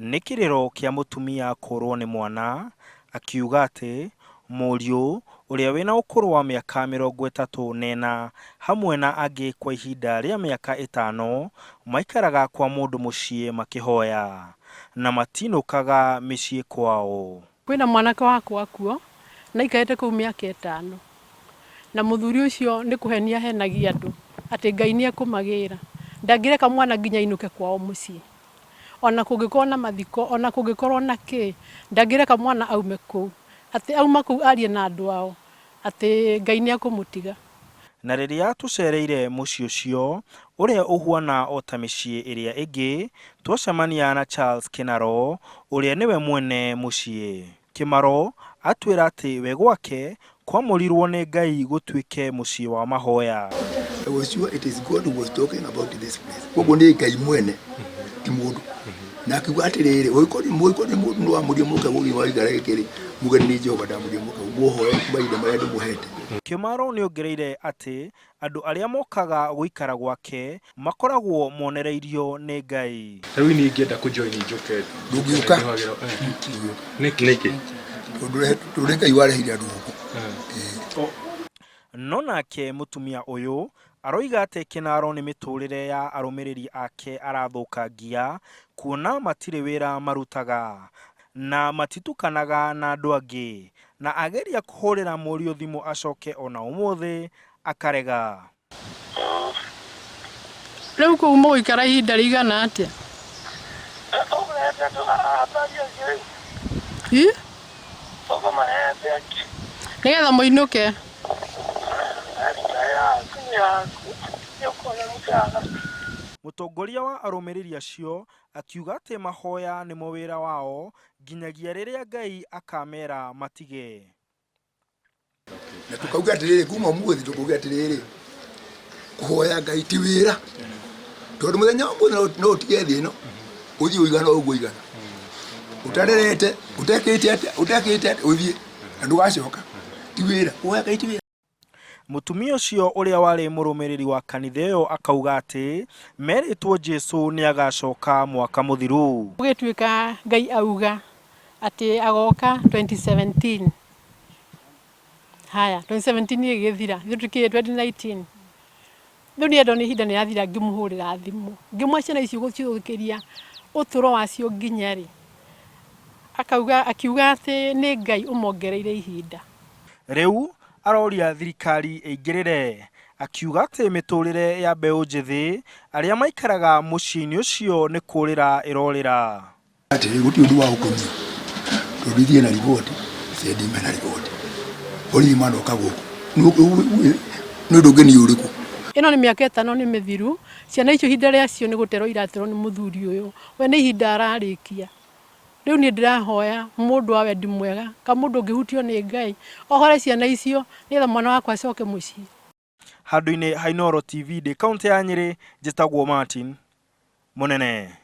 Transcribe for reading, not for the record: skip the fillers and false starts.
Nĩ kĩrĩro kĩa mũtumia kũrwo nĩ mwana, akiuga atĩ mũriũ ũrĩa wĩna ũkũrũ wa mĩaka 34 hamwe na angĩ kwa ihinda rĩa mĩaka ĩtano maikaraga kwa mũndũ mũciĩ makĩhoya na matinũkaga mĩciĩ kwao. Kwĩna mwanake wakwa kuo na aikarĩte kũu mĩaka ĩtano na mũthuri ũcio nĩ kũhenia ahenagia andũ atĩ Ngai nĩ ekũmagĩra. Ndangĩreka mwana nginya ainũke kwao mũciĩ. Ona kũngĩkorwo na mathiko, ona kũngĩkorwo na kĩ, ndangĩreka mwana aume kũu. Atĩ auma kũu arie na andũ ao atĩ Ngai nĩ ekũmũtiga. Na rĩrĩa tũcereire mũciĩ ũcio, ũrĩa ũhuana o ta mĩciĩ ĩrĩa ĩngĩ, twacemania na Charles Kĩnaro, ũrĩa nĩwe mwene mũciĩ. Kĩmaro atwĩra atĩ we gwake kwamũrirwo nĩ Ngai gũtuĩke mũciĩ wa mahoya. I was sure it is God who was talking about this place. Koguo nĩ Ngai mwene ti mũndũ. Na akiuga atĩrĩrĩ, ũngĩkorwo nĩ mũndũ nĩ wamũrire mũke gũgĩ wa gĩikaro gĩkĩ rĩ, muge nĩ Jehova ndamũrire mũke mũhoe mahinda marĩa ndĩmũhete. Kĩmaro nĩongereire atĩ andũ arĩa mokaga gũikara gwake makoragwo monereirio nĩ Ngai. Rĩu niĩ ingĩenda kũ join njũke. Ndũngĩũka. Nĩkĩ? Nĩkĩ? Tondũ nĩ Ngai wareheire andũ gũkũ. No nake mũtumia ũyũ aroiga atĩ Kĩnaro nĩ mĩtũrĩre ya arũmĩrĩri ake arathũkangia kuona matirĩ wĩra marutaga na matitukanaga na andũ angĩ na ageria kũhũrĩra mũriũ thimũ acoke ona ũmũthĩ akarega. Rĩu kũu mũgũikara ihinda rĩigana atĩa? Ĩ? Nĩgetha mũinũke. Mũtongoria wa arũmĩrĩri acio akiuga atĩ mahoya nĩmo wĩra wao nginyagia rĩrĩa Ngai akamera matige. Na tukauga atiriri, kuma umuthi tukuuga atiriri, kuhoya Ngai ti wira, tondu muthenya wa umuthi no utige thi ino uthie uigana uguo igana utarerete utekite atia utekite atia uthie na ndugacoka. Ti wira, kuhoya Ngai ti wira. Mũtumia ũcio ũrĩa warĩ mũrũmĩrĩri wa kanitha ĩyo akauga atĩ merĩtwo Jesu nĩ agacoka mwaka mũthiru. Gũgĩtuĩka Ngai auga atĩ agoka 2017. Haya, 2017 ĩgĩthira, ithuĩ tũkĩrĩ 2019. Rĩu niĩ ndona ihinda nĩ rĩrathira ngĩmũhũrĩra thimũ, ngĩmwĩra ciana ici ũgũcithũkĩria ũtũro wacio nginya rĩ? Akauga, akiuga atĩ nĩ Ngai ũmongereire ihinda. Rĩu aroria thirikari ĩingĩrĩre, akiuga atĩ mĩtũrĩre ya mbeũ njĩthĩ arĩa maikaraga mũciĩ-inĩ ũcio nĩ kũrĩra ĩrorĩra. Atĩrĩ, gũtirĩ ũndũ wa gũkenia tondũ ithiĩ na riboti ciendime na riboti borithi manoka gũkũ nĩ ũndũ ũngĩ nĩ ũrĩkũ? Ĩno nĩ mĩaka ĩtano nĩ mĩthiru, ciana icio ihinda rĩacio nĩ gũterwo iraterwo nĩ mũthuri ũyũ, we nĩ ihinda ararĩkia. Rĩu niĩ ndĩrahoya mũndũ wa wendi mwega, kana mũndũ ũngĩhutio nĩ Ngai, ohore ciana icio nĩgetha mwana wakwa acoke mũciĩ. Handũ-inĩ ha Inooro TV ndĩ kaũntĩ ya Nyĩrĩ, njĩtagwo Martin Mũnene.